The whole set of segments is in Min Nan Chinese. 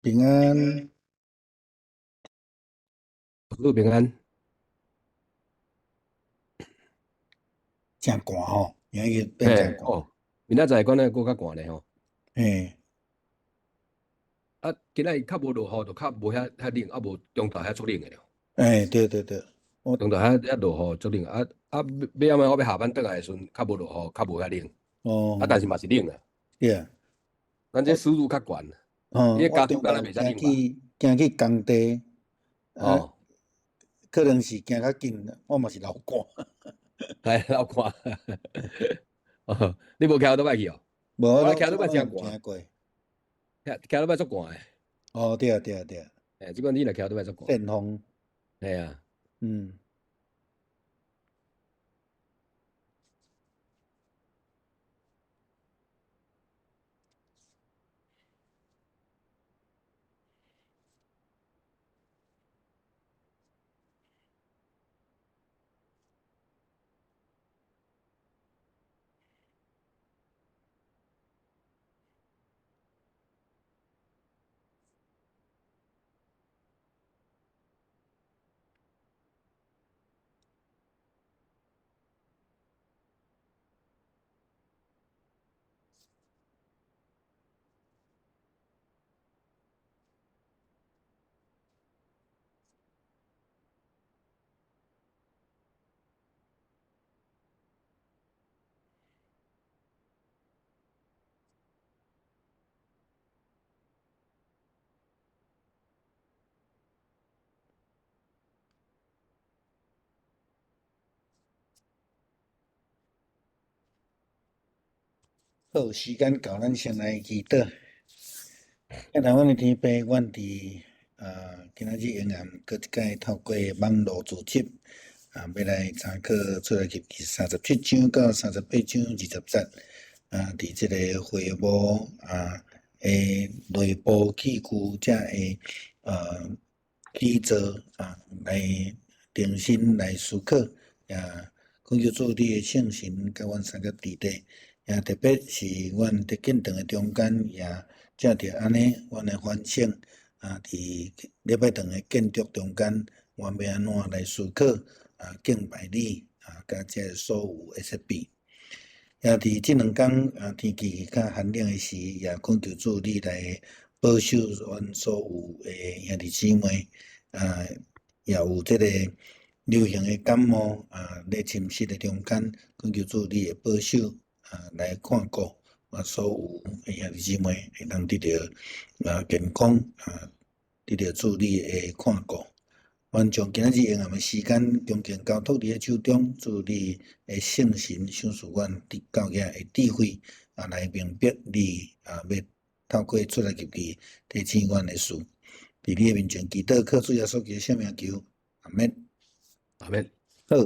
平安。主平安。誠寒吼，今日變誠寒。哦，明仔載敢若閣較寒咧吼。嘿。啊，今仔日較無落雨，就較無遐遐冷，啊無中晝遐足冷的了。欸，對對對。我中晝遐遐落雨足冷，啊啊，尾仔我欲下班轉來的時陣，較無落雨，較無遐冷。哦。啊，但是嘛是冷啊。對啊。咱這濕度較懸。哦。你加州敢若袂遮冷吧？行去工地。哦。可能是行較緊，我嘛是流汗。來流汗。哦，你無騎歐多擺去哦？無，我騎歐多擺誠寒。行過。騎歐多擺足寒的。哦，對啊，對啊，對啊。欸，這款你若騎歐多擺足寒。旋風。嘿啊。好，時間到，咱先來祈禱。親愛阮的天父，阮佇啊今仔日永遠閣一擺透過網路組織啊，欲來參考出埃及記37章到38章20節啊，佇這个會幕啊的內部器具遮的啊起造啊，來重新來思考，也懇求主你的聖神佮阮相佮佇咧。也特別是阮佇建堂的中間，也藉著按呢，阮來反省啊，佇禮拜堂的建築中間，阮欲按怎來思考啊，敬拜你啊，佮這个所有的設備。也佇這兩工啊，天氣較寒冷的時，也懇求主你來保守阮所有的兄弟姊妹啊，也有這个流行的感冒啊，咧侵襲的中間，懇求主你的保守。啊，來看顧啊，所有的兄弟姊妹會當得著啊健康啊，得著主你的看顧。阮將今仔日閒的時間，恭敬交託你的手中，主你的聖神賞賜阮得教養的智慧啊，來明白你啊，欲透過出埃及記提醒阮的事。佇你的面前祈禱，靠主耶穌基督聖名求，阿們。阿們。好，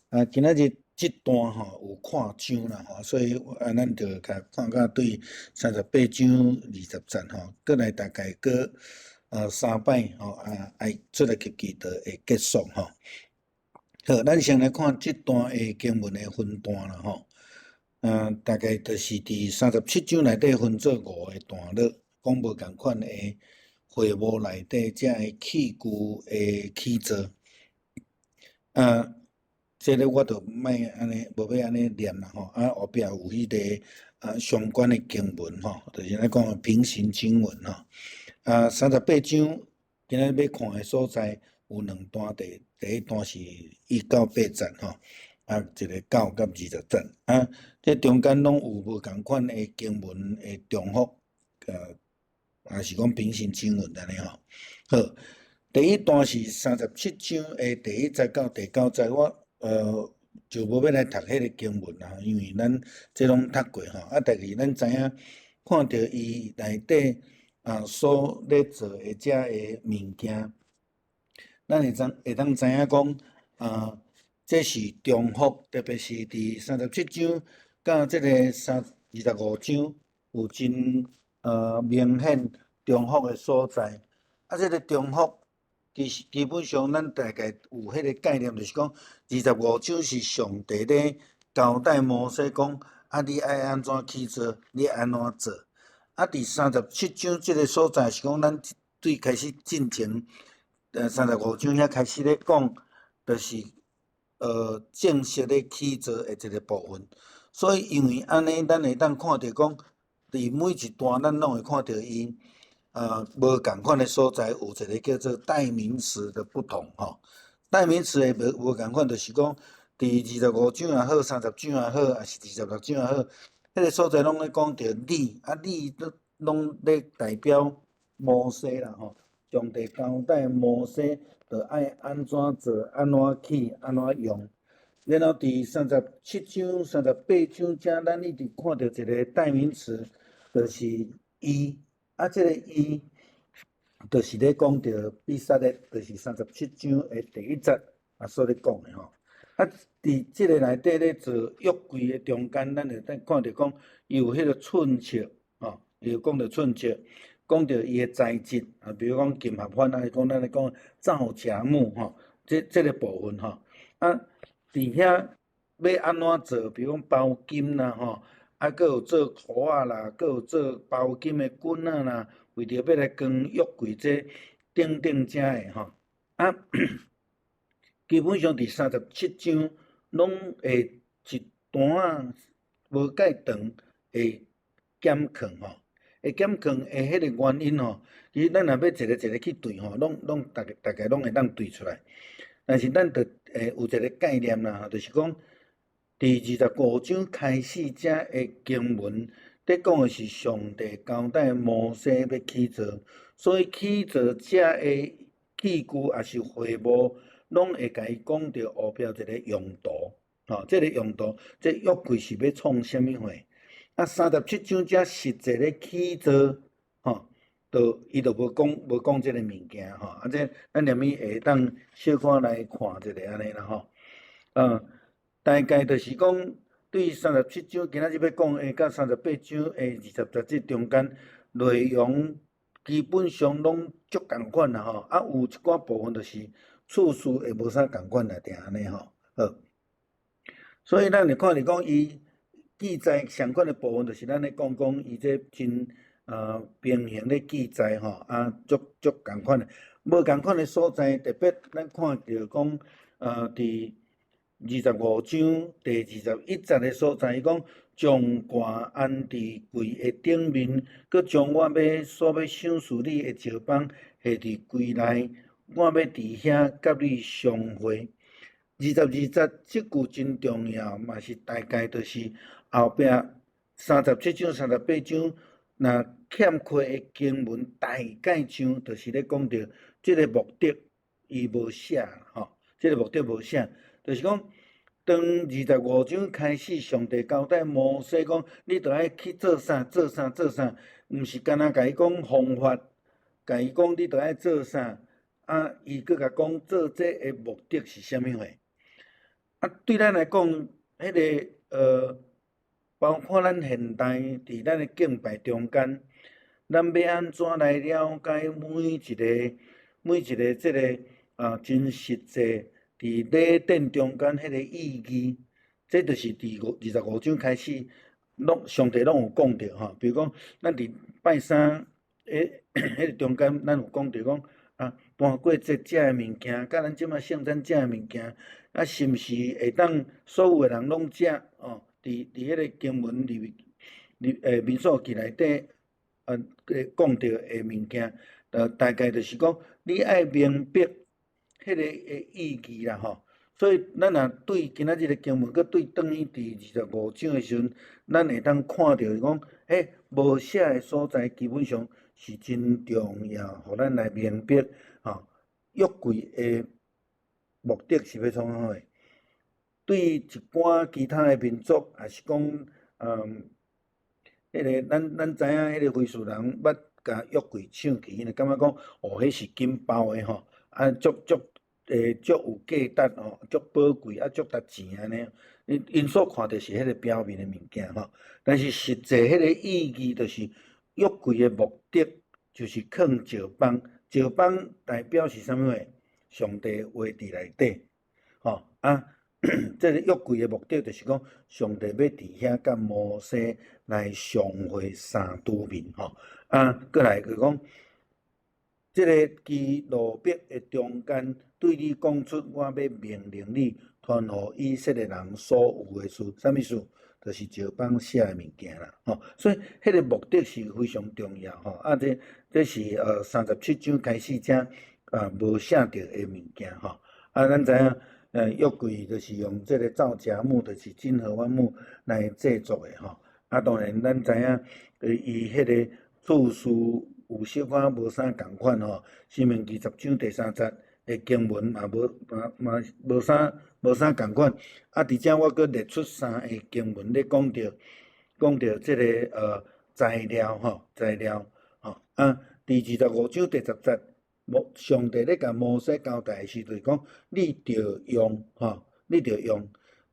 啊，今仔日。這段吼有看章啦吼，所以啊，咱就共看到對38章20節吼，閣來大概閣啊三擺吼啊，愛出埃及記就會結束吼。好，咱先來看這段的經文的分段啦吼。啊，大概就是佇37章內底分做五個段落，講無仝款的會幕內底這个器具的起造。啊。這个我就莫按呢，無欲按呢念啦吼。啊，後壁有彼个啊相關的經文吼，就是咱講的平行經文吼。啊，38章今仔日欲看的所在有兩段，第一段是1到8節吼，啊，一个9到20節。啊，這中間攏有無仝款的經文的重複，啊，是講平行經文按呢吼。好，第一段是37章的第一節到第九節，我就無欲來讀彼个經文啦，因為咱這攏讀過吼。啊，但是咱知影看著伊內底啊所咧做的這个物件，咱會當知影講啊，這是重複，特別是佇37章佮這个25章有真明顯重複的所在。啊，這个重複。其實基本上，咱大概有彼个概念，就是講25章是上帝咧交代摩西講，啊，你愛按怎去做，你按怎做。啊，佇37章這个所在是講，咱對開始進前，35章遐開始咧講，就是正式咧起造的一個部分。所以因為按呢，咱會當看著講，佇每一段咱攏會看著伊，無仝款的所在有一個叫做代名詞的不同吼。代名詞的無仝款，就是講，佇25章也好，30章也好，抑是26章也好，彼個所在攏咧講著你，啊你攏攏咧代表摩西啦吼。上帝交代摩西，著愛按怎做，按怎去，按怎用。然後佇37章、38章遮，咱一直看著一個代名詞，就是伊。啊，這個伊，就是咧講著比撒列，就是37章的第一節啊所咧講的吼。啊，佇這個內底咧做約櫃的中間，咱會當看著講，伊有彼個寸尺，吼，伊有講著寸尺，講著伊的材質，啊，比如講金合歡，抑是講咱咧講皂莢木，吼，這個部分吼。啊，佇遐欲按怎做？比如講包金啦，吼，啊，閣有做箍仔啦，閣有做包金的棍仔啦，為著欲來扛約櫃這等等遮的吼。啊，基本上佇三十七章攏會一段仔無蓋長會減囥吼，會減囥的彼個原因吼，其實咱若欲一個一個去對吼，攏攏大概大概攏會當對出來。但是咱著會有一個概念啦，就是講，佇25章開始遮的經文，咧講的是上帝交代摩西欲起造，所以起造遮的器具抑是會幕，攏會共伊講著後壁一個用途，吼，這個用途，這約櫃是欲創啥物貨？啊，三十七章遮實際咧起造，吼，就伊就無講無講這個物件吼，啊，這咱連物會當小可來看一下按呢啦吼，大概就是講對三十七章今仔日欲講的，佮38章的20節中間內容基本上攏足仝款啦吼，啊，有一寡部分就是次序會無啥仝款來定按呢吼，好，所以咱會看著講伊記載相款的部分，就是咱咧講講伊這真平行咧記載吼，啊，足足仝款的，無仝款的所在，特別咱看著講，佇25章第21節的所在，伊講將櫃安佇櫃的頂面，閣將我欲所欲賞賜你的石枋下佇櫃內，我欲佇遐佮你相會。22節這句真重要，嘛是大概就是後壁三十七章、三十八章若欠缺的經文，大概上就是咧講著這个目的，伊無寫吼，這个目的無寫，就是講當25章開始，上帝交代摩西講，你著愛去做啥做啥做啥，毋是干焦共伊講方法，共伊講你著愛做啥，啊，伊閣共講做這的目的是啥物貨？啊，對咱來講，彼个包括咱現代佇咱的敬拜中間，咱欲按怎來了解每一个每一个這个啊真實際佇禮典中間彼个意義，這就是佇25章開始，攏上帝攏有講著吼。比如講，咱佇拜三彼個中間，咱有講著講啊，盤過節食的物件，佮咱這馬聖餐食的物件，啊，是毋是會當所有的人攏食？哦，佇彼个經文裡裡民數記內底，講著的物件，大概就是講，你愛明白彼個的意義啦吼。所以咱若對今仔日的經文，閣對轉去佇二十五章的時陣，咱會當看著講，彼無寫的所在，基本上是真重要，予咱來明白吼，約櫃的目的是欲創啥貨？對一寡其他的民族，抑是講，彼个咱知影，彼个非利士人捌共約櫃搶去，𪜶就感覺講，哦，彼是金包的吼，啊，足足足有價值吼，足寶貴啊，足值錢按呢。𪜶所看著是彼个表面的物件吼，但是實際彼個意義就是約櫃的目的，就是囥石枋，石枋代表是啥物貨？上帝話佇內底，吼啊，這个約櫃的目的就是講，上帝欲佇遐佮摩西來相會三拄面吼，啊，閣來就講，這个基路伯的中間，對你講出我欲命令你傳予以色列人所有的事，啥物事？就是石板寫的物件啦，吼。所以彼个目的是非常重要，吼。啊，這是37章開始才無寫著的物件，吼。啊，咱知影，約櫃就是用這个皂莢木，就是真合原木來製作的，吼。啊，當然咱知影，伊彼个次序有小可無啥仝款吼。申命記10章第3節的經文嘛無嘛嘛無啥仝款。啊，佇遮我閣列出三個經文咧講著講著這个材料吼，材料吼。啊，佇25章第10節，上帝咧共摩西交代的時陣講，你著用吼，你著用。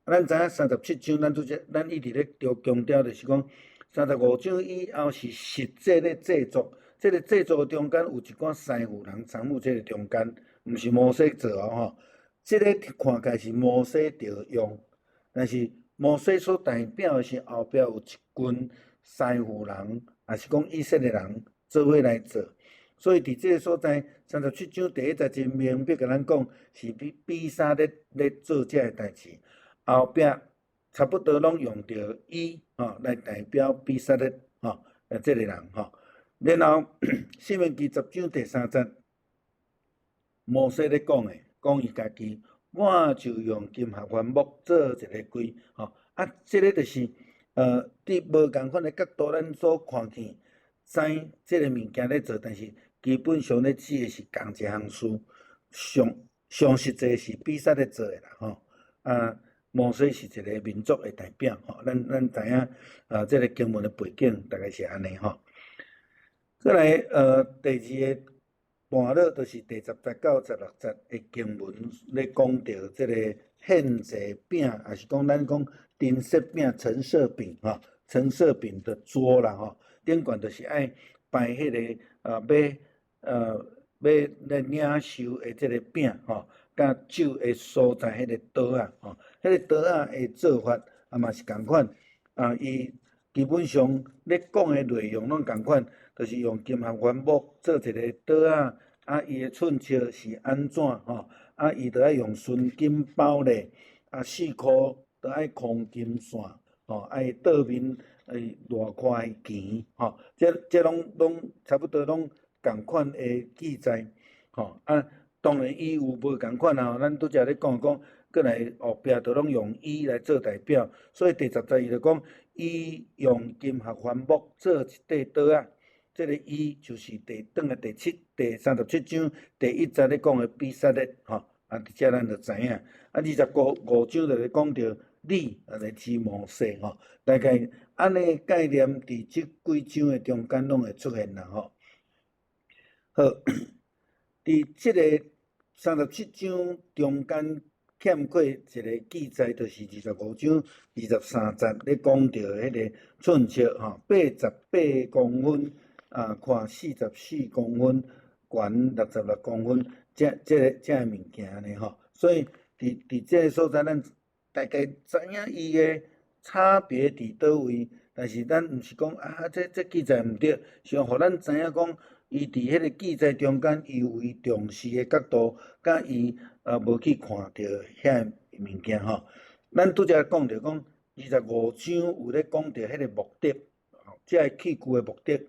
咱知影三十七章，咱拄則咱一直咧著強調，就是講三十五章以後是實際咧製作，這个製作中間有一寡師傅人參與這个中間，毋是摩西做哦吼。這个看起來是摩西著用，但是摩西所代表的是後壁有一群師傅人，抑是講以色列人做伙來做。所以佇這个所在，三十七章第一節真明白共咱講，是比撒列咧做這个代誌。後壁差不多攏用著伊吼來代表比撒列吼，這个人吼。然後申命記10章第3節，摩西咧講的，講伊家己，我就用金合歡木做一个櫃吼。啊，這个就是佇無仝款的角度，咱所看見，知這个物件咧做，但是基本上咧指的是仝一項事，上上實際是比撒列做的啦吼。啊，摩西是一个民族的代表吼，咱知影啊，這个經文的背景大概是按呢吼。過來，第二个段落就是第10節到16節的經文咧講著這个獻祭餅，抑是講咱講陳設餅、陳設餅吼，陳設餅的桌啦吼，頂懸就是愛擺彼个欲來領受的這个餅吼，佮酒的所在彼个桌仔吼，彼个桌仔的做法啊嘛是仝款，啊，伊基本上咧講的內容攏仝款，就是用金合歡木做一个桌仔，啊，伊的寸尺是按怎吼？啊，伊著愛用純金包咧，啊，四箍著愛箍金線，吼，愛倒面偌寬的弦，吼，這攏差不多攏仝款的記載，吼，啊，當然伊有無仝款啊，咱拄才咧講講，過來後壁都攏用伊來做代表，所以第十節伊就講，伊用金合歡木做一塊桌仔，這个伊就是第轉來第37章第1節咧講的比撒列，吼，啊，佇遮咱就知影，啊，25章就咧講著你，啊來指摩西，吼，大概按呢概念佇這幾章的中間攏會出現啦，吼。好，佇這个三十七章中間欠缺一个記載，就是25章23節咧講著彼个寸尺吼，88公分，啊，寬44公分，懸66公分，這這個這个物件按呢吼。所以佇這个所在，咱大概知影伊的差別佇佗位，但是咱毋是講啊，這記載毋對，是予咱知影講，伊佇彼个記載中間，伊有伊重視的角度，佮伊無去看著遐个物件吼。咱拄才講著講，二十五章有咧講著彼個目的，這个器具的目的。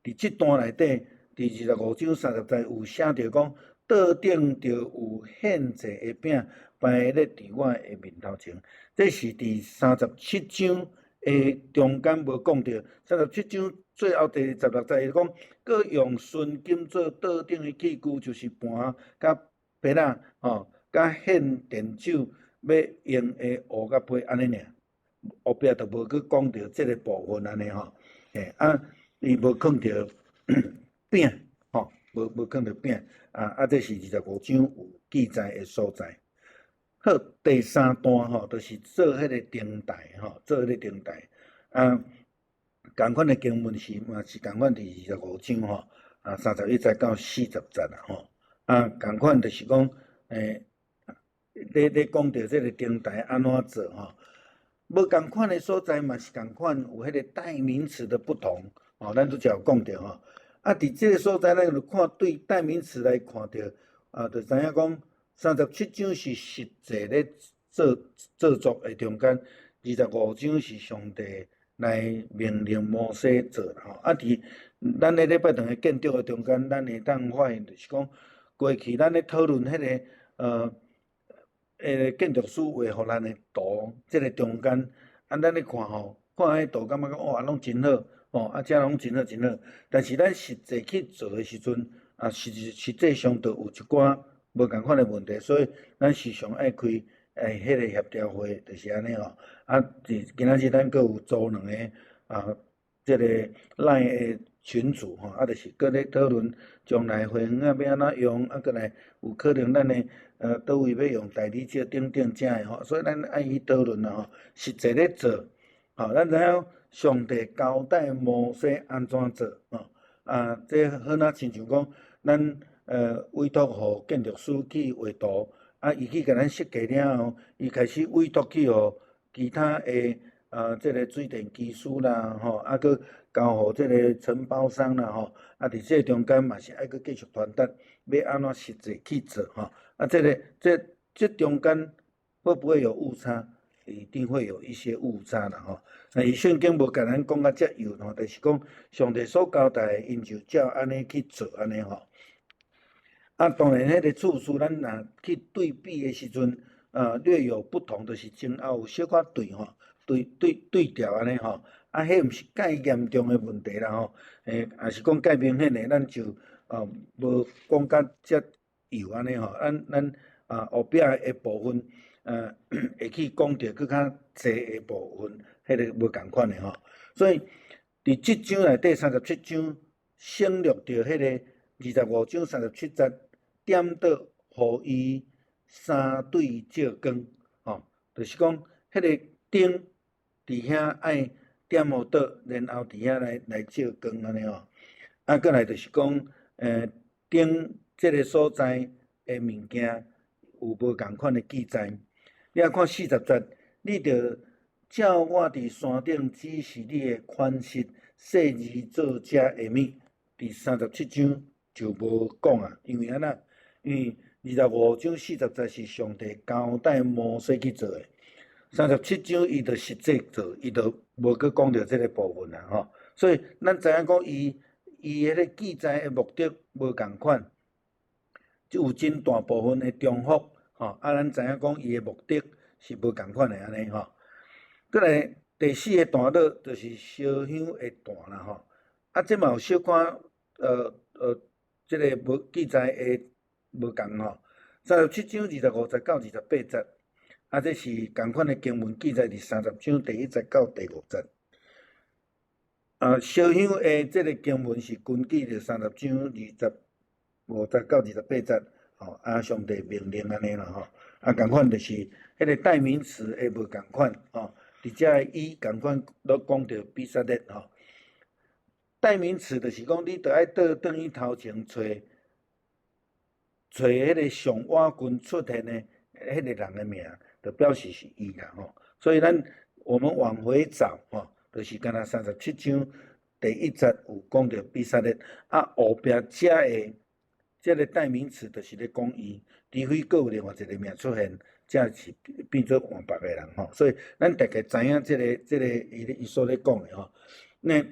佇這段內底，佇25章30節有寫著講，桌頂著有獻祭的餅擺咧佇我的面頭前。這是佇三十七章的中間無講著，三十七章最後第16節伊講，閣用純金做桌頂的器具，就是盤佮杯仔吼，佮獻奠酒欲用的壺佮杯按呢爾。後壁就無閣講著這个部分按呢吼，嘿啊，伊無囥著餅吼，無囥著餅啊啊，這是二十五章有記載的所在。好，第三段吼，就是做彼个燈台吼，做彼个燈台啊，仝款的經文是嘛是仝款佇二十五章吼，啊31節到40節啦吼，啊仝款就是講，咧講著這个燈台按怎做吼。無仝款的所在嘛是仝款，有彼个代名詞的不同，吼，咱拄才有講著吼。啊，佇這个所在，咱就看對代名詞來看著，啊，就知影講三十七章是實際咧做製作的中間，二十五章是上帝來命令摩西做啦吼。啊，佇咱咧禮拜堂的建築的中間，咱會當發現就是講，過去咱咧討論彼个建築師畫予咱的圖，這个中間，啊，咱咧看吼，看彼圖感覺講哇，攏真好，吼，啊，遮攏真好真好。但是咱實際去做的時陣，啊，實際上就有一寡無仝款的問題，所以咱時常愛開彼个協調會，就是按呢吼。啊，佇今仔日咱閣有組兩个啊，這个 LINE 的群組吼，啊，就是閣咧討論將來花園仔欲按怎用，啊，閣來有可能咱的佗位欲用大理石等等遮的吼，所以咱愛去討論啦吼。實際咧做，吼，咱知影上帝交代摩西按怎做，吼，啊，這好若親像講，咱委託予建築師去畫圖，啊，伊去共咱設計了後，伊開始委託去予其他的這个水電技師啦，吼，啊，閣交予這个承包商啦，吼，啊，佇這个中間嘛是愛閣繼續傳達，欲按怎實際去做，吼，啊，這个這中間會不會有誤差？一定會有一些誤差啦，吼。啊，伊聖經無共咱講甲遮幼吼，就是講上帝所交代的，𪜶就照按呢去做按呢吼。啊，當然，彼个次序咱若去對比的時陣，略有不同，就是前後有小可對吼，對對對調按呢吼。啊，彼毋是蓋嚴重的問題啦吼。也是講蓋明顯的，咱就無講甲遮幼按呢吼。咱啊後壁的部分，會去講著閣較濟的部分，彼个無仝款的吼。所以佇這章內底三十七章省略著彼个二十五章三十七節，點桌予伊三對照光，吼，就是講彼個燈佇遐愛點予桌，然後佇遐來照光按呢吼。啊，閣來就是講，燈這个所在的物件有無仝款的記載。你仔看四十節，你著照我佇山頂指示你的款式設置做這的物，佇三十七章就無講啊，因為按怎？因為二十五章四十節是上帝交代摩西去做的，三十七章伊就實際做，伊就無閣講著這个部分啊吼。所以咱知影講伊彼个記載的目的無仝款，就有真大部分的重複吼。啊，咱知影講伊的目的是無仝款的按呢吼。閣來第四个段落就是燒香的壇啦吼。啊，這嘛有小可這个無記載的無仝吼。三十七章二十五節到二十八節，啊，這是仝款的經文記載佇三十章第一節到第五節。啊，燒香的這个經文是根據著三十章二十五節到二十八節，吼，啊，上帝命令按呢啦吼。啊，仝款就是彼个代名詞的無仝款，吼，佇遮的伊仝款攏講著比撒列吼。代名詞就是講，你著愛倒轉去頭前揣揣彼个上晚近出現的彼个人的名，就表示是伊啦吼。所以咱我們往回找吼，就是敢若三十七章第一節有講著比撒列，啊後壁遮的這个代名詞就是咧講伊，除非閣有另外一个名出現，才是變做換別个人吼。所以咱大概知影這个伊所咧講的吼。那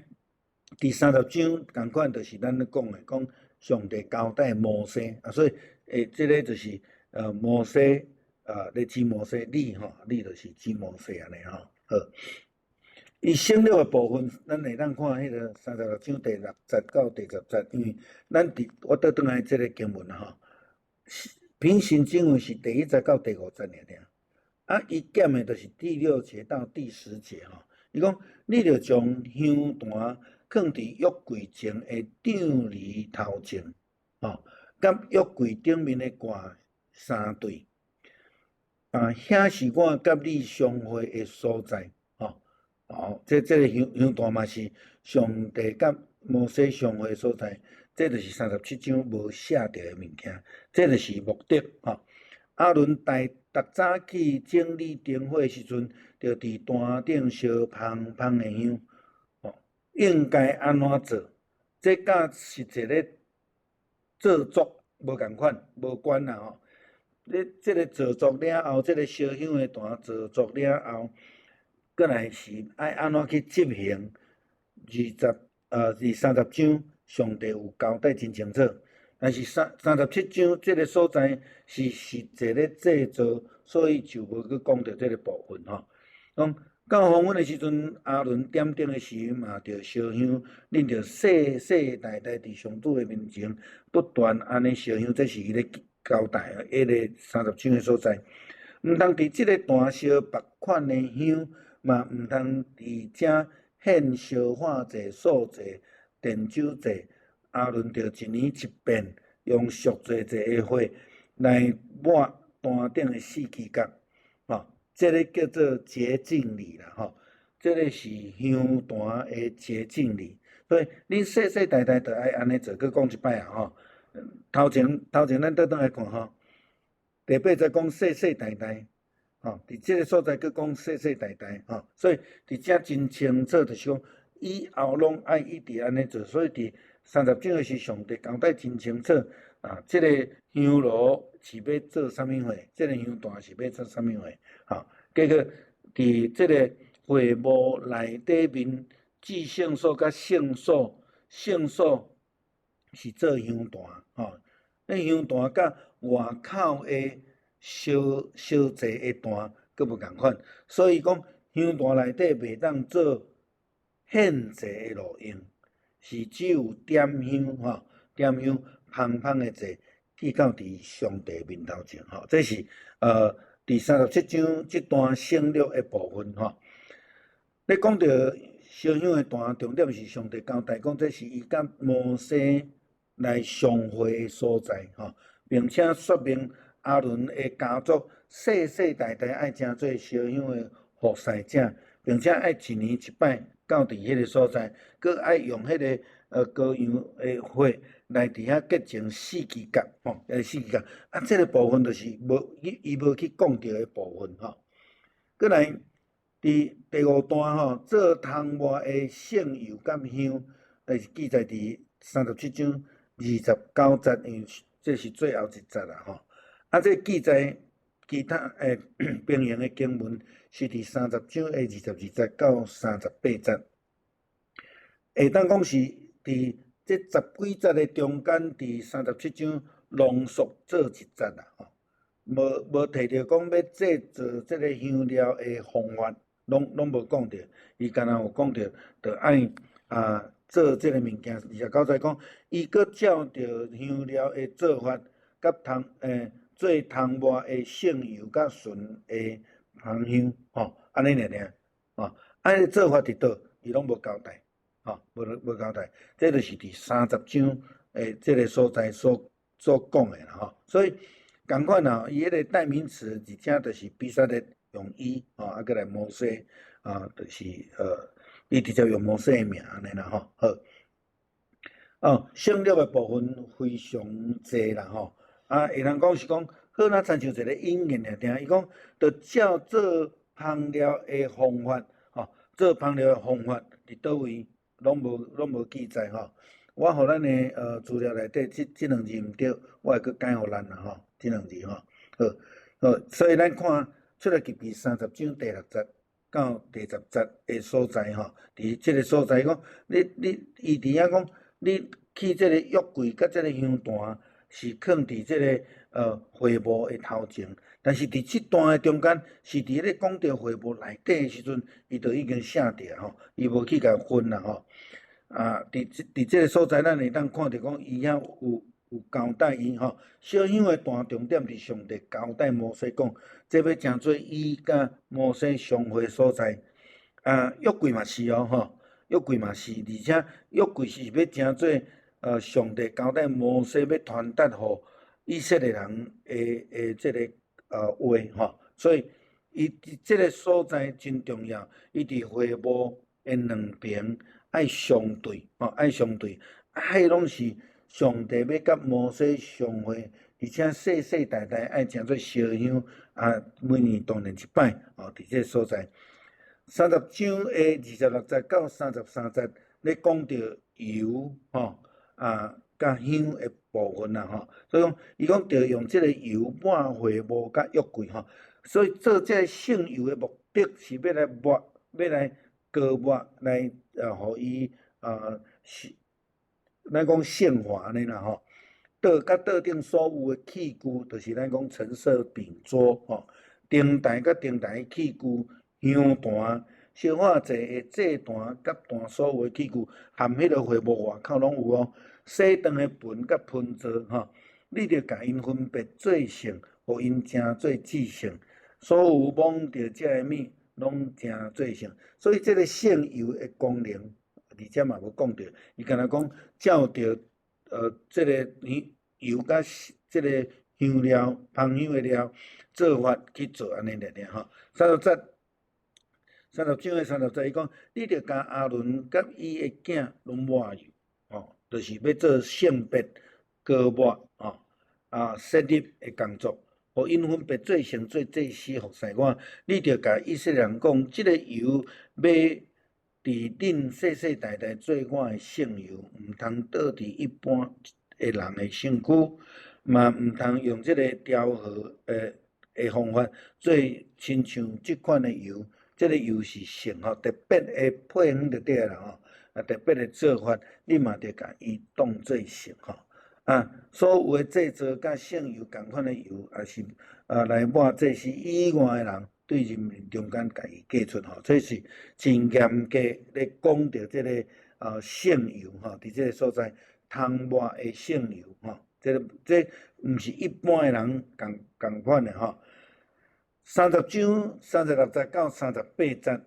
第三十章仝款就是咱咧講的，講上帝交代摩西啊，所以這个就是摩西啊，咧指摩西，你吼，你就是指摩西按呢吼。好，伊省略的部分，咱會當看彼个三十六章第六節到第十節，因為咱佇我倒轉來這个經文吼，平行經文是第一節到第五節爾爾，啊，伊減的就是第六節到第十節吼。伊講，你著將香壇囥佇約櫃前的帳籬頭前，吼，佮約櫃頂面的蓋相對，啊，遐是我佮你相會的所在，吼，哦，這个香壇嘛是上帝佮摩西相會的所在，這就是三十七章無寫著的物件，這就是目的，吼。亞倫逐早去整理燈火的時陣，就佇壇頂燒芳芳的香，吼，應該按怎做？這佮實際咧製作無仝款，無關啦吼。你這个製作了後，這个燒香的壇製作了後，閣來是愛按怎去執行？20，二三十章，上帝有交代真清楚。但是三十七章這个所在是實際咧製造，所以就無閣講著這个部分吼。講到黃昏的時陣，亞倫點燈的時嘛，著燒香，恁著世世代代佇上主的面前不斷按呢燒香，這是伊咧交代的，彼个三十章的所在。毋通佇這个壇燒別款的香，嘛毋通佇遮獻燒化祭、素祭、奠酒祭。亞倫著一年一遍，用贖罪祭的血來抹壇頂的四支角，吼，這个叫做潔淨禮啦，吼，這个是香壇的潔淨禮。所以恁世世代代都愛按呢做，閣講一擺啊，吼。頭前頭前咱倒轉來看吼，第八節講世世代代，吼，佇這个所在閣講世世代代，吼，所以佇遮真清楚，就是講以後攏愛一直按呢做，所以佇三十章的時，上帝交代真清楚，啊，這个香爐是欲做啥物貨？這个香壇是欲做啥物貨？吼，結果佇這个會幕內底面，至聖所佮聖所，聖所是做香壇，吼，那香壇佮外口的燒燒祭的壇閣無仝款，所以講香壇內底袂當做獻祭的路用。是只有點香吼，點香芳芳的祭，去到佇上帝面頭前吼，這是佇三十七章這段省略的部分吼。咧講著燒香的壇，重點是上帝交代講，這是伊佮摩西來相會的所在吼，並且說明亞倫的家族世世代代愛成做燒香的服侍者，並且愛一年一擺到佇彼个所在，閣愛用彼个羔羊的血來佇遐潔淨四支角吼，四支角。啊，這个部分就是無伊伊無去講著的部分吼。閣來佇第五段吼，做銅磨的聖油佮香，就是記載佇三十七章29節，因為這是最後一節啦吼。啊，這記載其他平行的經文是佇三十章的22節到38節，會當講是佇這十幾節的中間，佇三十七章濃縮做一節啦吼，無無提著講欲製造這个香料的方法，攏攏無講著，伊干焦有講著，著愛啊做這个物件。29節講，伊閣照著香料的做法，佮銅做銅磨的聖油佮純的芳香，吼，按呢爾爾，吼，按呢做法佇佗，伊攏無交代，吼，無無交代，這就是佇三十章的這个所在所所講的啦，吼，所以仝款啊，伊彼个代名詞，而且就是比撒列用伊，吼，啊，閣來摩西，啊，就是伊直接用摩西的名按呢啦，吼，好，哦，省略的部分非常濟啦，吼。啊，會通講是講，好若親像一个引言爾爾，伊講，著照做芳料的方法，吼，做芳料的方法佇佗位攏無攏無記載吼。我予咱的資料內底，這這兩字毋對，我會閣改予咱啦吼，這兩字吼，好，好，所以咱看出埃及記三十章第六節到第十節的所在吼，佇這个所在講，你你伊佇遐講，你去這个約櫃佮這个香壇是囥佇這个會幕的頭前，但是佇這段的中間，是佇彼个講著會幕內底的時陣，伊就已經寫著吼，伊無去共分啦吼。啊，佇這佇這个所在，咱會當看著講，伊遐有有交代伊吼，燒香的壇重點佇上帝交代摩西講，這欲成做伊佮摩西相會所在。啊，約櫃嘛是哦吼，約櫃嘛是，而且約櫃是欲成做上帝交代摩西欲傳達予以色列人的的這个話吼，所以伊佇這个所在真重要，伊佇會幕的兩邊愛相對吼，愛相對，啊，彼攏是上帝欲佮摩西相會，而且世世代代愛成做燒香啊，每年當然一擺吼，佇這个所在。三十章的26節到33節，咧講著油吼啊，佮香的部分啦吼。所以講，伊講著用這个油抹會幕佮約櫃吼。所以做這个聖油的目的是欲來抹，欲來膏抹來予伊是，咱講聖化按呢啦吼。桌佮桌頂所有的器具，就是咱講陳設餅桌吼，燈臺佮燈臺器具，香壇、燒火祭的祭壇佮壇所有的器具，含彼个會幕外口攏有哦。洗搥的盆佮盆座吼，你著共𪜶分別做聖，予𪜶成做至聖。所有摸著這个物，攏成做聖。所以這个聖油的功能，佇遮嘛無講著，伊干焦講照著這个香油佮這个香料、芳香的料做法去做按呢爾爾吼。三十節，30章的三十節，伊講，你著共亞倫佮伊的囝攏抹油，吼，就是欲做聖別膏抹，吼，設立的工作，予𪜶分別做聖做祭司服侍我。你著共以色列人講，這个油欲佇恁世世代代做我的聖油，毋通倒佇一般的人的身軀，嘛毋通用這个調和的方法做親像這款的油。這个油是聖吼，特別的配方就對啦吼，特別的做法，你嘛著共伊當做聖吼。所有的製造佮聖油仝款的油，也是來抹祭司以外的人，對人民中間共伊隔出吼，這是真嚴格咧講著這个聖油吼，佇這个所在通抹的聖油吼，這个這毋是一般的人仝仝款的吼。30章36節到38節，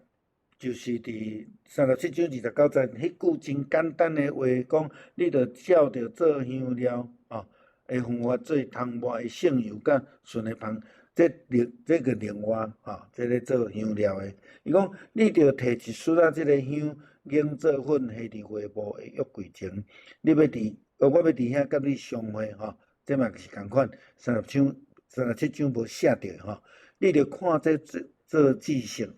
就是佇37章29節，彼句真簡單的話講，你著照著做香料吼的方法做通抹的聖油佮純的芳，這另這个另外吼，這个做香料的。伊講你著提一絲仔這个香，研做粉，下佇會幕的約櫃前。你欲佇，我欲佇遐佮你相會吼，這嘛是仝款。30章37章無寫著吼。你著看這做做至聖，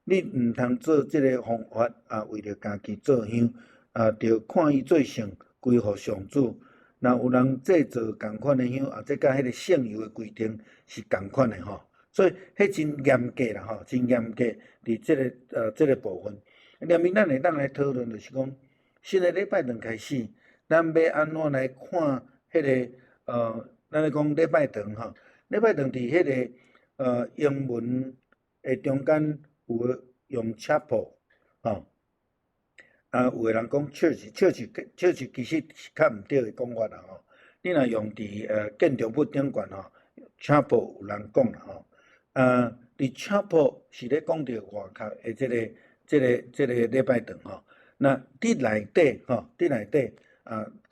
你毋通做這个方法為著家己做香，著看伊做聖，歸予上主。若有人製造仝款的香，這佮彼个聖油的規定是仝款的吼，所以彼真嚴格啦吼，真嚴格佇這个部分。連面咱會當來討論，就是講新的禮拜堂開始，咱欲按怎來看彼个咱咧講禮拜堂吼，禮拜堂佇彼个英文的中間有的用 chapel 吼，有的人講 church，church，church 其實是較毋對的講法啦吼。你若用佇建築物頂懸吼，chapel 有人講啦吼。佇 chapel 是咧講著外口的這个禮拜堂吼。那佇內底吼，佇內底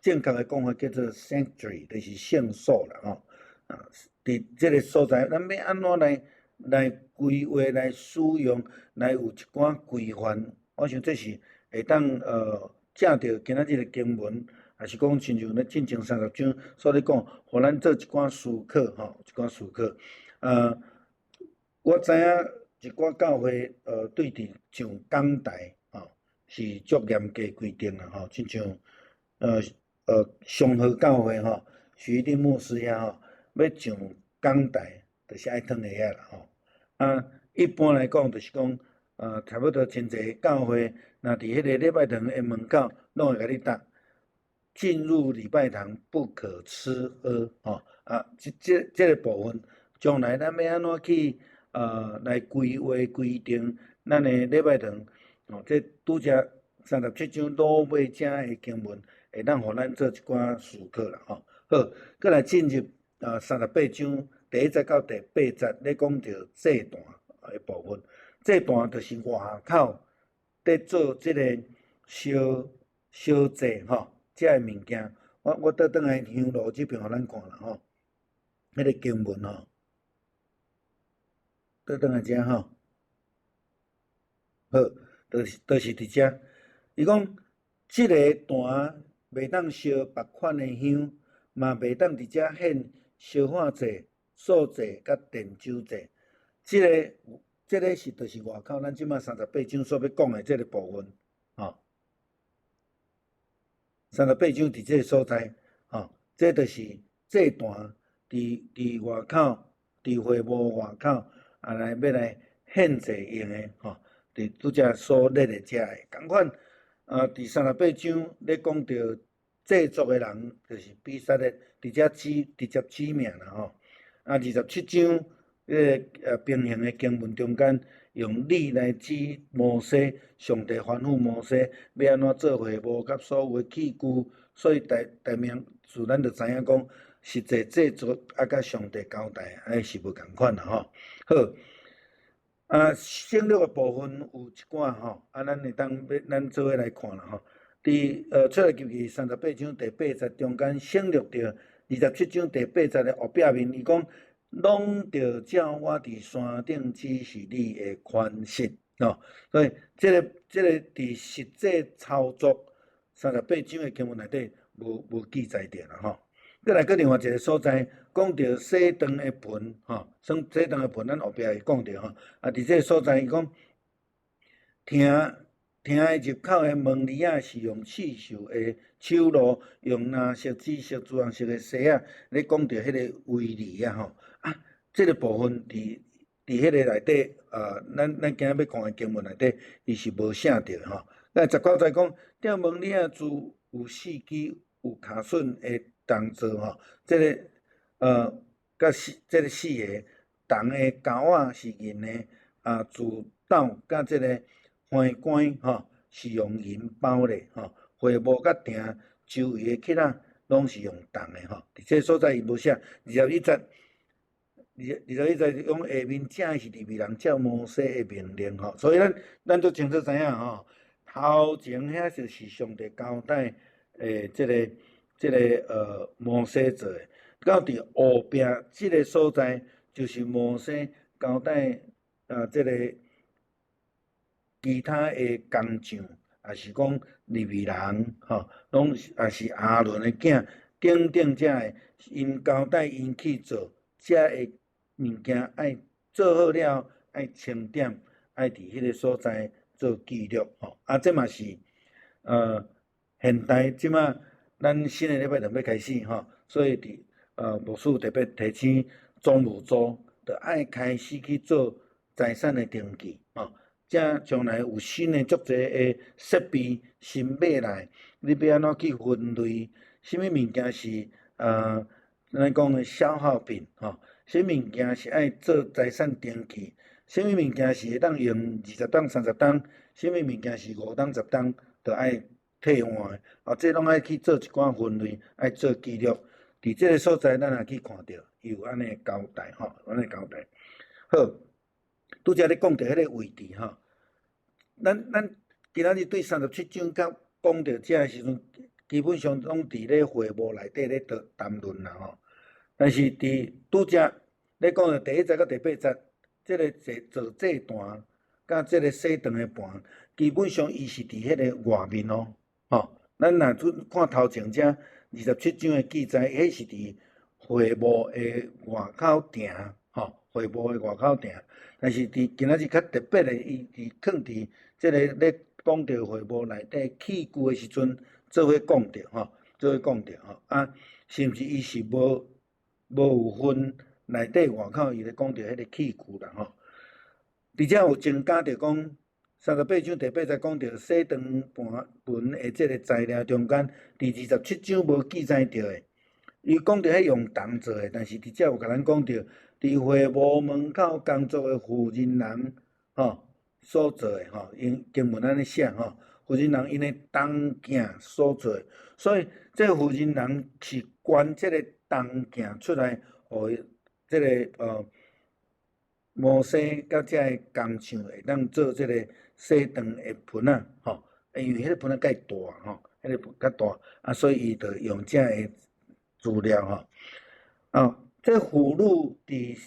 正確的講法叫做 sanctuary，就是聖所啦吼。佇這个所在，咱欲按怎來規劃、來使用、來有一寡規範？我想這是會當藉著今仔日的經文，抑是講親像咧進前三十章所咧講，予咱做一寡思考吼，一寡思考。我知影一寡教會對佇上講台吼是足嚴格規定啦吼，親像松和教會吼，徐一牧師遐吼，欲上講台，就是愛脫鞋仔啦吼。一般來講，就是講，差不多真濟教會，若佇彼个禮拜堂的門口，攏會共你貼，進入禮拜堂不可吃喝，吼。這個部分，將來咱欲按怎去來規劃規定咱的禮拜堂，哦，這拄才三十七章落尾遮的經文，會當予咱做一寡思考啦，吼。好，閣來進入38章第1節到第8節，咧講著祭壇的部分。祭壇就是外口佇做這个燒燒祭吼，這个物件。我倒轉來香爐這邊予咱看啦吼，彼个經文吼，倒轉來遮吼。好，就是佇遮。伊講，這个壇袂當燒別款的香，嘛袂當佇遮獻燒火祭、素祭佮奠酒祭。這个是就是外口咱這馬三十八章所欲講的這个部分，吼。三十八章佇這个所在，吼，這就是祭壇佇外口，佇會幕外口，啊來欲來獻祭用的，吼，佇拄才所列的遮个。仝款，啊，佇三十八章咧講著製作的人，就是比撒列，直接指直接指名啦，吼。啊，27章，彼个平行的經文中間，用你來指摩西，上帝吩咐摩西欲按怎做會幕佮所有的器具，所以大大明自咱就知影講，實際製作啊，佮上帝交代，彼是無仝款啦吼。好，啊，省略的部分有一寡吼，啊，咱會當欲咱做伙來看啦吼。佇出埃及記三十八章第八節中間省略著27章第八節的後壁面，伊講攏著照我佇山頂指示你的款式，吼。所以這個佇實際操作三十八章的經文內底無記載著啦吼。閣來閣另外一個所在，講著洗腸的盆，吼，洗洗腸的盆，咱後壁會講著吼。啊，佇這個所在伊講，廳廳的入口的門簾仔是用刺繡的手路，用藍色、紫色、朱紅色的紗仔咧講著彼个圍籬啊吼。啊，這个部分佇彼个內底，咱今仔欲看的經文內底，伊是無寫著吼。咱19節講，頂門簾仔柱有四支有卡榫的銅做吼，這个佮四這个四个銅的鉤仔是銀的，啊，柱斗佮這个橫杆吼是用銀包咧吼，會幕佮廳周圍的器仔攏是用銅的吼。佇這个所在伊無寫，二十一節，二十一節講下面正是利未人照摩西的命令吼，所以咱都清楚知影吼，頭前遐就是上帝交代的這個摩西做的，到佇後壁這个所在就是摩西交代啊這個其他的工匠，也是講利未人吼，攏是也是亞倫的囝等等遮的，𪜶交代𪜶去做遮的物件，愛做好了，愛清點，愛佇彼个所在做記錄吼。啊，這嘛是現代這馬咱新的禮拜就欲開始吼，所以佇牧師特別提醒總務組，著愛開始去做財產的登記吼。才將來有新的足濟的設備新買來，你欲按怎去分類？啥物物件是咱講的消耗品吼？啥物物件是愛做財產登記？啥物物件是會當用20冬、30冬？啥物物件是5冬、10冬就愛替換的？啊，這攏愛去做一寡分類，愛做記錄。佇這个所在，咱也去看著，伊有按呢交代吼，按呢交代。好，拄才咧講著彼个位置吼，咱今仔日對三十七章佮講著遮的時陣，基本上攏佇咧會幕內底咧談論啦吼。但是佇拄才咧講著第一節佮第八節，這个做祭壇佮這个洗腸的盤，基本上伊是佇彼个外面哦，吼。咱若去看頭前遮二十七章的記載，彼是佇會幕的外口埕，吼，會幕的外口埕。但是佇今仔日較特別的，伊佇囥佇這个咧講著會幕內底器具的時陣，做伙講著吼，做伙講著吼。啊，是毋是伊是無有分內底外口，伊咧講著彼個器具啦吼。而且有增加著講，三十八章第八節講著洗腸盤盤的這个材料中間，佇二十七章無記載著的。伊講著彼用銅做的，但是佇遮有共咱講著，佇會幕門口工作的婦人人吼所做的吼，𪜶經文按呢寫吼，婦人人𪜶的銅鏡所做的，所以這婦人人是捐這个銅鏡出來，予這个摩西佮遮个工匠會當做這个洗腸的盆仔吼，因為彼个盆仔較大吼，彼个盆較大，啊，所以伊就用遮个資料吼。啊，這婦女佇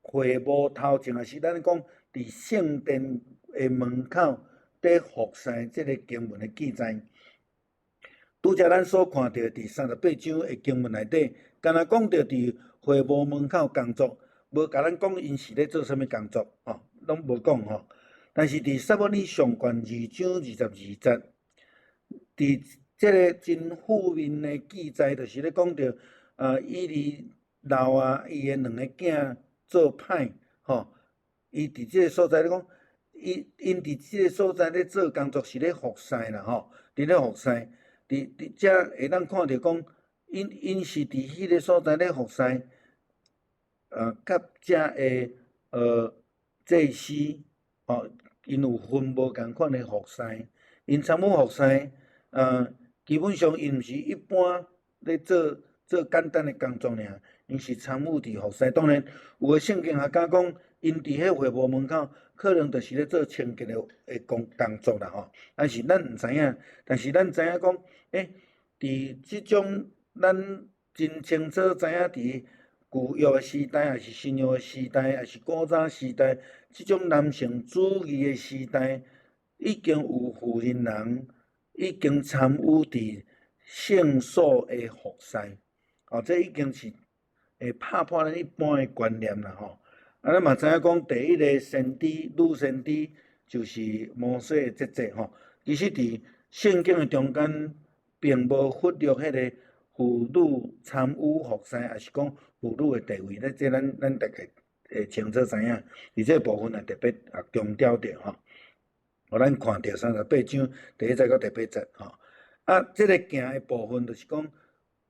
會幕頭前，也是咱講佇聖殿的門口佇服侍這个經文的記載。拄才咱所看著佇三十八章的經文內底，敢若講著佇會幕門口工作，無共咱講𪜶是咧做啥物工作，吼，攏無講吼。但是佇撒母耳上卷2章22節，佇這个真負面的記載，就是咧講著以利老啊，伊的兩个囝做歹，吼，伊佇這个所在咧講，伊𪜶佇這个所在咧做工作是咧服侍啦，吼，佇咧服侍，佇遮會當看著講，𪜶是佇彼个所在咧服侍，佮遮的祭司，吼，𪜶有分無仝款的服侍，𪜶參與服侍，基本上𪜶毋是一般咧做簡單的工作爾，𪜶是參與佇服侍。當然，有的聖經學家講，𪜶佇彼會幕門口，可能就是咧做清潔的工作啦吼。但是咱毋知影，但是咱知影講，佇這種咱真清楚知影佇舊約的時代，抑是新約的時代，抑是古早時代，這種男性主義的時代，已經有婦人人已經參與佇聖所的服侍，哦，這已經是會拍破咱一般的觀念啦吼。啊，咱嘛知影講，第一个先知女先知就是摩西的姐姐吼。其實佇聖經的中間，並無忽略彼个婦女參與服侍，抑是講婦女的地位，咧，這咱大概會清楚知影。佇這个部分也特別啊強調著吼。予咱看著38章第一節到第八節吼。啊，這个鏡的部分就是講，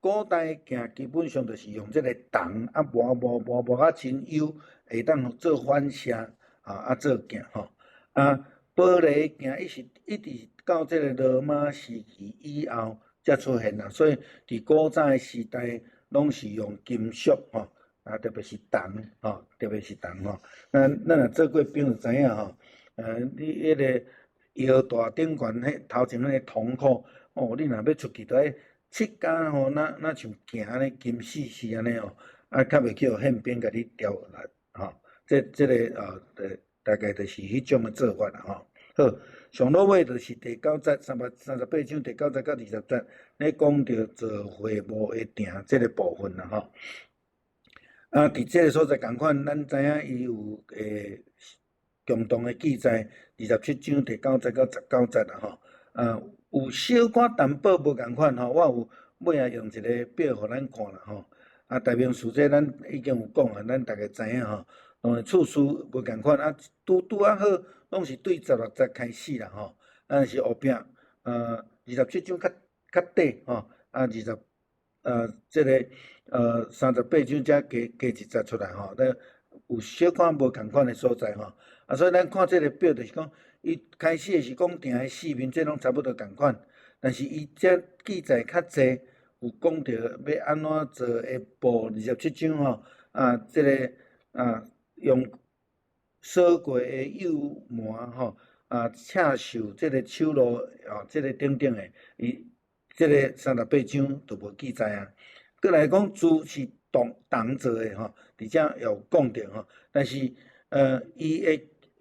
古代的鏡基本上就是用這个銅啊磨磨磨磨甲真幼，會當做反射啊做鏡吼。啊，玻璃鏡伊是一直到這个羅馬時期以後才出現啦，所以佇古早的時代攏是用金屬吼，啊特別是銅吼，特別是銅吼。咱若做過兵就知影吼，你彼个腰帶頂懸彼頭前彼个銅箍，哦，你若欲出去，著愛拭甲吼，若像鏡按呢金絲絲按呢吼，啊，較袂去予憲兵共你調來吼。這個大概就是彼種的做法啦吼。好，上落尾就是第九節，38章第九節到20節，咧講著做會幕的殿這个部分啦吼。啊，佇這个所在仝款，咱知影伊有共同的記載，27章第九節到19節啦吼。啊，有小可淡薄無仝款吼，我有尾仔用一个表予咱看啦吼。啊，代名詞這咱已經有講啊，咱大概知影吼。當然次序無仝款，啊，拄拄仔好，攏是對16節開始啦吼。啊，是後壁，27章較短吼，啊，二十，這个38章才加一節出來吼，那有小可無仝款的所在吼。啊，所以咱看這个表就是講，伊開始的是講殿的四面，這攏差不多仝款，但是伊這記載較濟，有講著欲按怎做的布27章吼，啊，這个啊用掃過的幼縵吼，啊，刺繡這个手路哦，這个等等的，伊這个38章就無記載啊。閣來講，柱是銅做的吼，佇遮也有講著吼，但是伊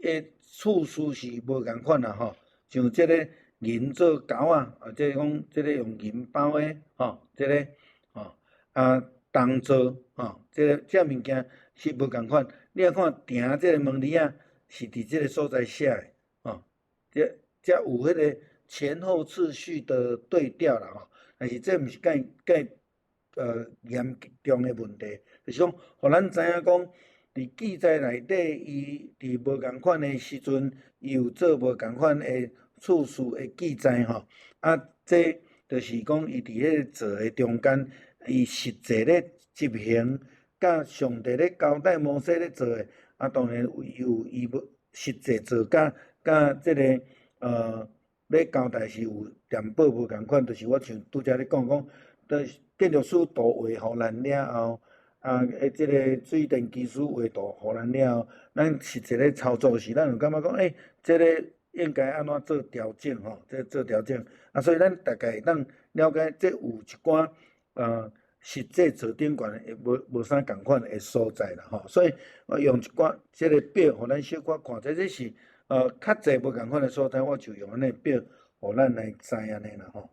的次序是無仝款啦吼，像這个銀做鈎仔，啊，這個講這个用銀包的吼，這个吼啊銅做吼，這个這物件是無仝款。你若看埕這个門簾仔是佇這个所在寫的，吼，這有彼个前後次序的對調啦吼，但是這毋是蓋蓋嚴重的問題，就是講，予咱知影講，佇記載內底，伊佇無仝款的時陣，伊有做無仝款的次序的記載吼。啊，這就是講，伊佇彼個做的中間，伊實際咧執行，佮上帝咧交代摩西咧做的，啊，當然有伊無實際做，佮這个咧交代是有淡薄無仝款，就是我像拄才咧講講，就是建築師圖畫予咱了後，啊，這个水電技師畫圖予咱了後，咱實際咧操作時，咱有感覺講，欸，這个應該按怎做調整吼，這做調整，啊，所以咱大概會當了解，這有一寡實際做頂懸的無啥仝款的所在啦吼，所以我用一寡這个表，予咱小可看，這是較濟無仝款的所在，我就用按呢表，予咱來知按呢啦吼。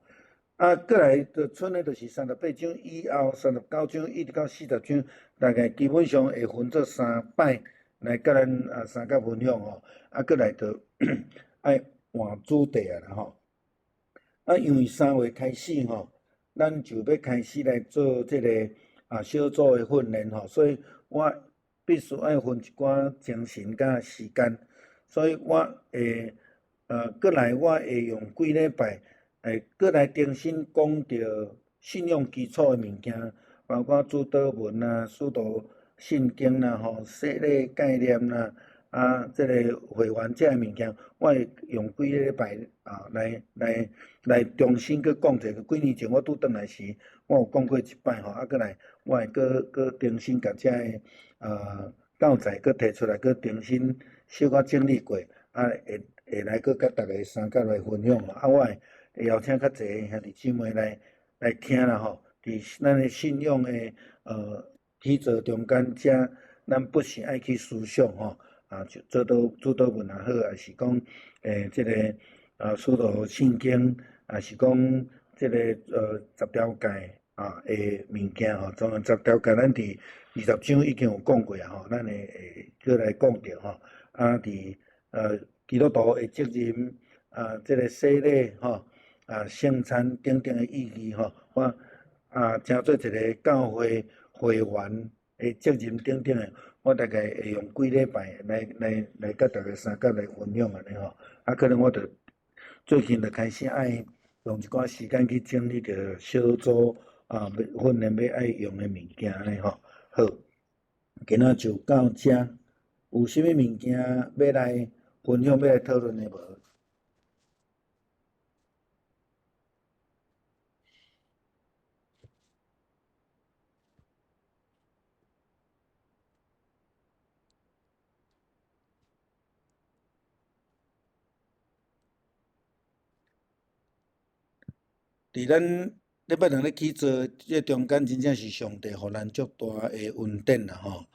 啊，閣來就賰的就是三十八章以後，39章一直到40章，大概基本上會分做三擺來佮咱啊三角分享吼。啊，閣來就愛換主題啊啦吼。啊，因為3月開始吼，咱就欲開始來做這个小組的訓練吼，所以我必須愛分一寡精神佮時間，所以我會閣來我會用幾禮拜，會閣來重新講著信仰基礎的物件，包括主禱文啊、使徒信經啦、吼、洗禮概念啦。啊，這个會員這个物件，我會用幾禮拜啊來來來重新閣講者。幾年前我拄轉來時，我有講過一擺吼，啊，閣來我會閣閣重新共這个教材閣提出來，閣重新小可整理過，啊，會會來閣佮逐家相佮來分享。啊，我會邀請較濟兄弟姊妹來來聽啦吼。佇咱的信仰的基礎中間，遮咱不時愛去思想吼。啊，就做到主禱文也好，抑是講這个使徒信經，抑是講這个十條誡啊的物件吼。當然十條誡咱佇20章已經有講過啊吼，咱會會閣來講著吼。啊，佇基督徒的責任啊，這个洗禮吼，啊聖餐等等的意義吼，我啊成做一个教會會員的責任等等的。我大概會用幾禮拜來來來佮逐家相佮來分享按呢吼，啊，可能我著最近就開始愛用一寡時間去整理著小組啊，欲訓練欲愛用的物件按呢吼。好，今仔就到遮，有啥物物件欲來分享、欲來討論的無？佇咱禮拜兩咧起做這中間，真正是上帝予咱足大的恩典啦吼！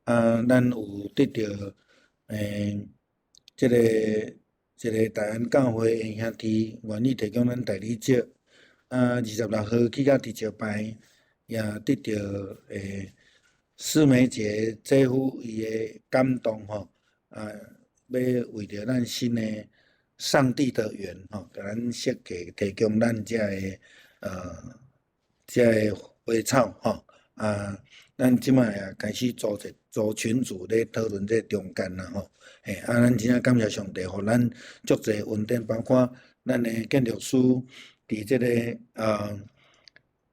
啊，咱有得著這个一个大安教會的兄弟願意提供咱代理者，啊，26號去甲佇石牌，也得著四梅姐姐夫伊的感動吼，啊，欲為著咱新的上帝的園吼，共咱設計提供咱遮个遮个花草吼，啊，咱這擺也開始組一組群組咧討論這中間啦吼，嘿，啊，咱真正感謝上帝，予咱足濟恩典，包括咱的建築師佇這个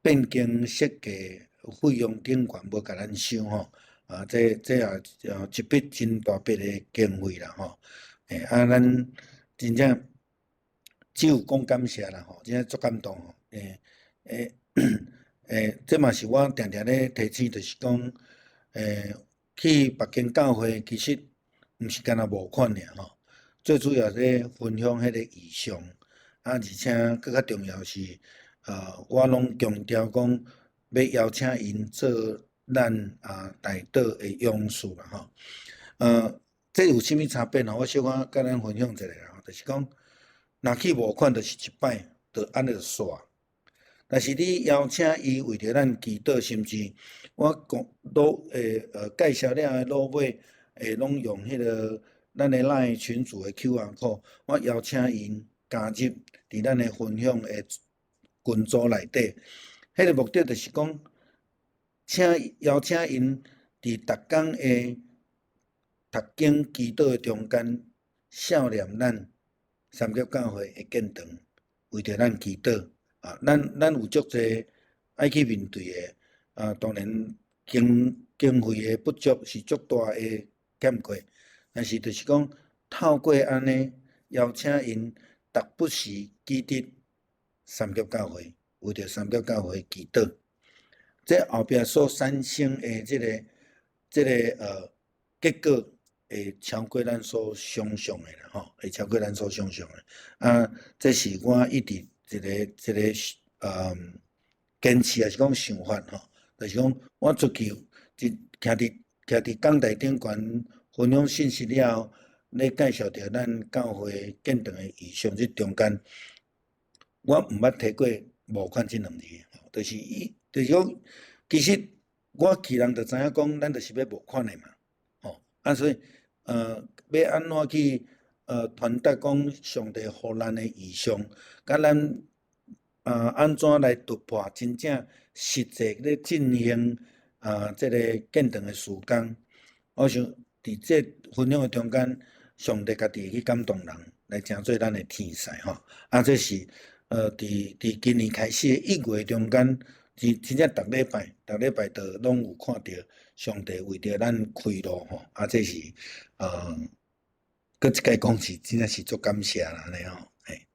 變更設計費用頂懸無共咱收吼，啊，這這也一筆真大筆的經費啦吼，嘿，啊，咱真正只有講感謝啦吼，真正足感動吼，欸欸欸，這嘛是我定定咧提醒，就是講，去別間教會其實毋是干焦募款爾吼，最主要咧分享彼個異象，啊，而且閣較重要是，我攏強調講，欲邀請𪜶做咱代禱的勇士啦吼，這有啥物差別吼？我小可佮咱分享一下啦，就是講，若去募款就是一擺，就按呢就煞。但是你邀請伊為著咱祈禱，甚至我講落介紹了後落尾會攏用彼个咱的 LINE 群組的 QR code，我邀請𪜶加入佇咱的分享的群組內底。彼个目的就是講，請邀請𪜶佇逐工的讀經祈禱的中間，想念咱三峽教會的建堂，為著咱祈禱。啊，咱咱有足濟愛去面對的，啊，當然經經費的不足是足大的欠缺，但是就是講透過按呢邀請𪜶，逐不時記得三峽教會，為著三峽教會祈禱，這後壁所產生的這个這个結果會超過咱所想像的啦，吼，會超過咱所想像的。啊，這是我一直一个一个堅持，抑是講想法吼，就是講我出去，一徛佇徛佇講台頂懸分享信息了後，咧介紹著咱教會建堂的異象這中間，我毋捌提過募款這兩字，就是伊，就是講，其實我去人就知影講，咱就是欲募款的嘛，吼，啊所以，欲按怎去傳達講上帝予咱的異象，佮咱按怎來突破真正實際咧進行這个建堂的事工。我想佇這分享的中間，上帝家己會去感動人，來成做咱的天使吼。啊，這是佇今年開始的1月中間，真真正逐禮拜，逐禮拜都攏有看著上帝為著咱開路吼。啊，這是閣一擺講是真正是足感謝啦，按呢吼。嘿，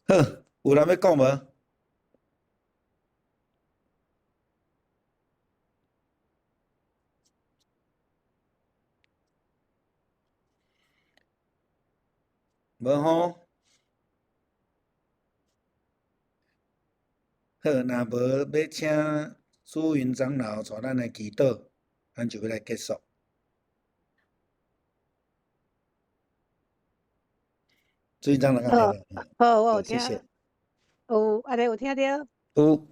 好，有人欲講無？無吼？好，若無欲請朱雲長老帶咱來祈禱，咱就欲來結束。朱雲長老，好，好，我有聽。謝謝。有，按呢有聽著？有。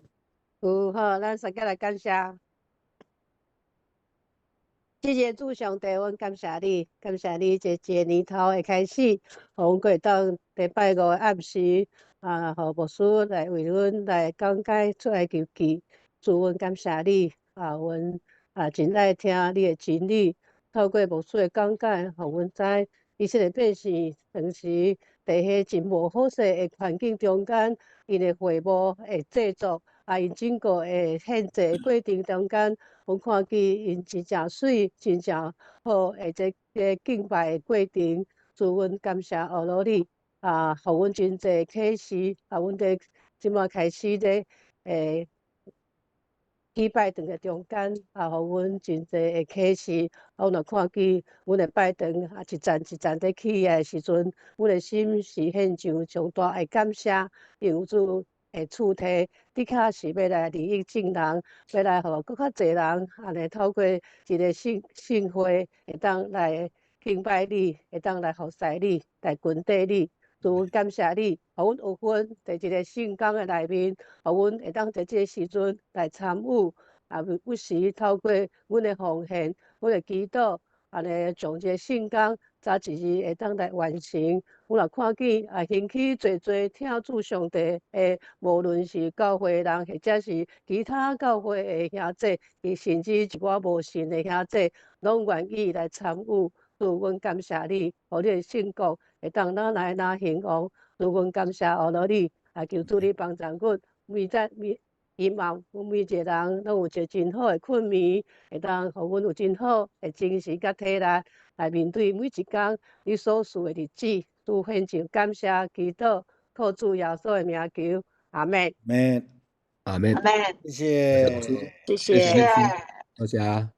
有，好，咱大家來感謝。謝謝主上帝，阮感謝你，感謝你這一个年頭的開始，予阮閣會當禮拜五的暗時，啊，予牧師來為阮來講解出埃及記。主，阮感謝你，啊，阮啊真愛聽你的真理，透過牧師的講解，予阮知以色列百姓當時佇彼真無好勢的環境中間，𪜶的會幕的製作，啊，𪜶整個的獻祭的過程中間，阮看見𪜶真正媠、真正好的這個敬拜的過程。主，阮感謝阿羅你，啊，予阮真濟啟示，啊，阮佇這擺開始咧，禮拜堂的中間，啊，予阮真濟的啟示。啊，阮若看見阮的拜堂啊，一層一層佇起來的時陣，阮的心是獻上上大的感謝，因為主的賜體的確是欲來利益眾人，欲來予閣較濟人，按呢透過一个聖聖會，會當來敬拜你，會當來服侍你，來跟綴你。主，感謝你，予阮有份佇這个聖工的內面，予阮會當佇這个時陣來參與，啊，不時透過阮的奉獻、阮的祈禱，按呢將這个聖工早一日會當來完成。阮若看見啊，興起濟濟疼主上帝的，無論是教會人，或者是其他教會的兄弟，甚至一寡無信的兄弟，攏願意來參與。主，阮感謝你，予你的聖國會當哪來哪興旺。主，阮感謝阿羅你，啊，求主你幫助阮，每早每希望阮每一个人攏有一个真好的睏眠，會當予阮有真好的精神佮體力來面對每一工你所賜的日子。主，獻上感謝祈禱，靠主耶穌的名求，阿們。阿們。阿們。阿們。謝謝。謝謝。多謝。